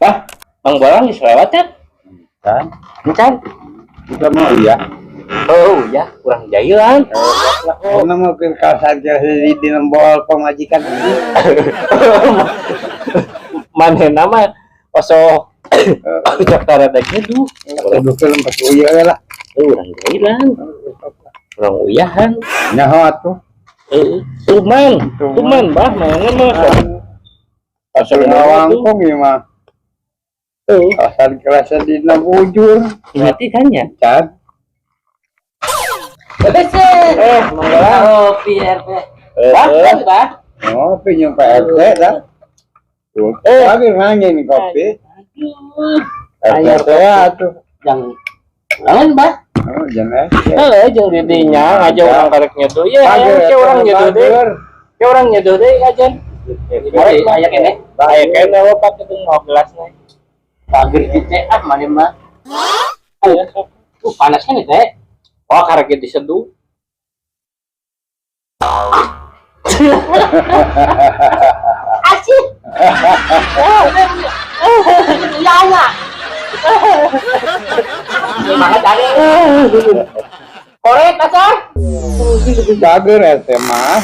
Bah, Mang Bolang geus lewat ya? Kan? Encan. Kita mau ya. Oh, ya, kurang jailan. Oh, nama ke kawasan di nembol pemajikan. Manehna mah osok cak taradek nyeduh. Kudu film pas uyah lah. Oh, urang jailan, urang uyahan. Nyaho atuh. Heeh. Tuman, tuman bah, mana mah sok. Asal ngawangkong ieu mah. Heeh. Kawasan kerasa di bujur. Berarti kan ya. Can. Eh, Mang Bolang. Kopi RT. Bah, kan, bah. Oh, pinjam Pak RT dah. Tuh, Eh. lagi nanya nih kopi. Aduh. RT teh atuh. Yang naon, Bah? Oh, jangan RT. Heeh, jeung di dinya ngaja urang karek nyeduh ya, ke urang nyeduh deui. Ke urang nyeduh deui kajen. Jadi aya keneh. Aya keneh opat itu mau gelasna. Pager kita ah mana mah. Aya sok. Panas kan teh. Wah, karek diseduh. Asih. Ya ya. Semangat ada. Korek asar. Bager RT mah.